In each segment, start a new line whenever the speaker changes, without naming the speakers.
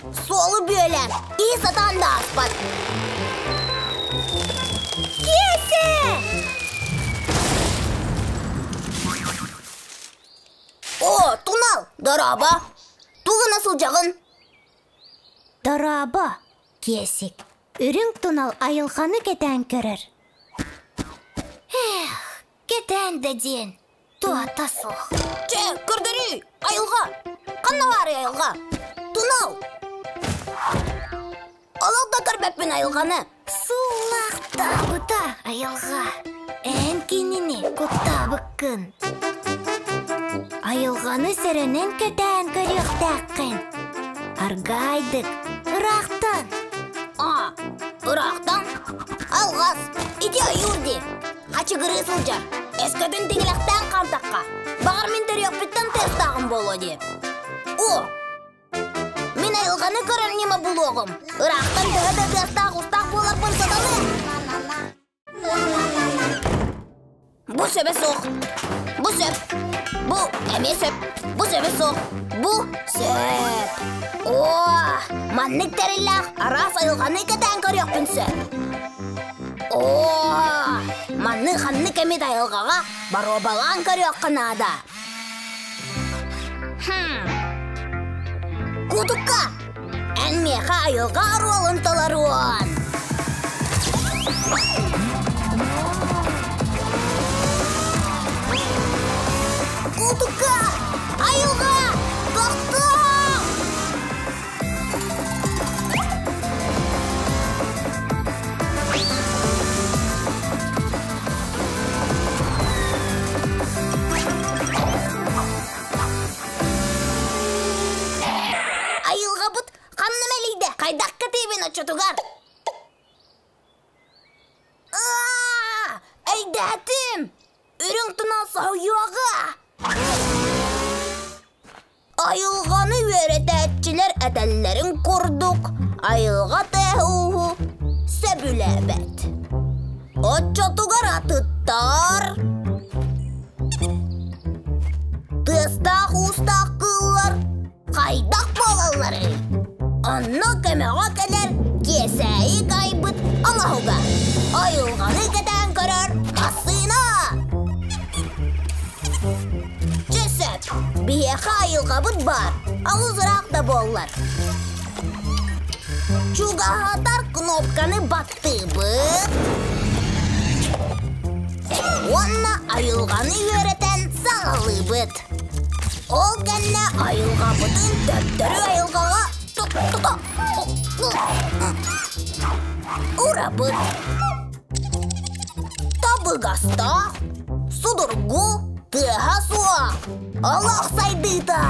Суолу бүөлээн, киһи сатаан да ааспат. Киэсэ! О, тунал, дорообо! Тугуна сылдьаҕын?
Дорообо, Киэсик. Үрүҥ тунал айылҕаны кэтээн көрөр.
Эх, кэтээн да диэн, туһата суох. Чэ, көрдөрүү, айылҕа! Ханна баарый айылҕа? Тунал! Олох да көрбөппүн айылҕаны.
Суулаахтаабыта айылҕа. Эн кинини куттаабыккын. Айылҕаны сэрэнэн кэтээн көрүөхтээххин. Аргаайдык, ыраахтан.
А, ыраахтан? Алҕас, ити ойуур дии. Хачыгырыы сылдьар. Өскөтүн тиҥилэхтээн хаамтахха, баҕар мин төрүөхпүттэн тыастааҕым буолуо дии. О, Мин айылҕаны көрөр ньыма булуоҕум. Ыраахтан төһө да тыастаах-устаах буоларбын сатаныам. Бу сөбө суох. Бу сөп. Бу эмиэ сөп. Бу сөбө суох. Бу сөп. Оо, маннык тэриллээх араас айылҕаны кэтээн көрүөхпүн сөп. Оо, маннык ханнык эмит айылҕаҕа боруобалаан көрүөххэ наада. Кутукка! Эн миэхэ айылҕа оруолун толоруон! Кутукка! Айылҕа! Тохтоо! Айылҕабыт ханна мэлийдэ? Хайдах кэтиибин оччотугар? Өйдөөтүм! Үрүҥ тунал соһуйуоҕа! Айылҕаны үөрэтээччилэр этэллэрин курдук, айылҕа тыаһы-ууһу сөбүлээбэт. Оччотугар атыттар тыастаах-уустаах кыыллар хайдах буолалларый? Онно көмөҕө кэлэр Киэсээйи айбыт оҥоһуга, айылҕаны кэтээн көрөр массыына! Чэ сөп, биһиэхэ айылҕабыт баар, алыс ыраах да буоллар. Чугаһатар кнопканы баттыыбыт уонна айылҕаны үөрэтэн саҕалыыбыт. Ол кэннэ айылҕабытын төттөрү айылҕаҕа урабыт. Табыгастаах, судургу, тыаһа суох, олох сайдыыта!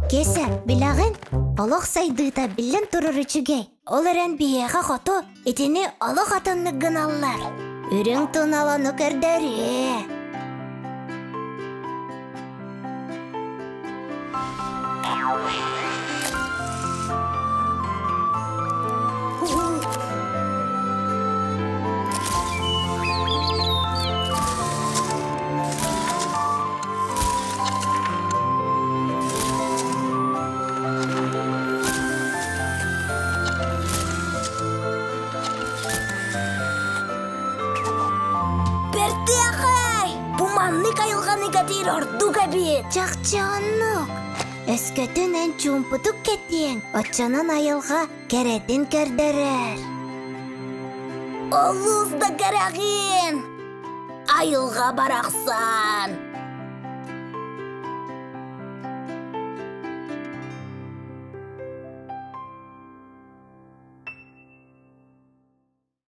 Кеся, билэҕин, олох сайдыыта биллэн турар үчүгэй. Ол эрэн биһиэхэ хоту итини олох атыннык гыналлар. Үрүҥ туналаны көрдөрүө.
Бэртээхэй! Бу маннык айылҕаны кэтиир ордук эбит.
Чахчы оннук. Өскөтүн эн чуумпутук кэтиэҥ, оччонон айылҕа кэрэтин көрдөрөр.
Олус да кэрэҕин! Айылҕа барахсан!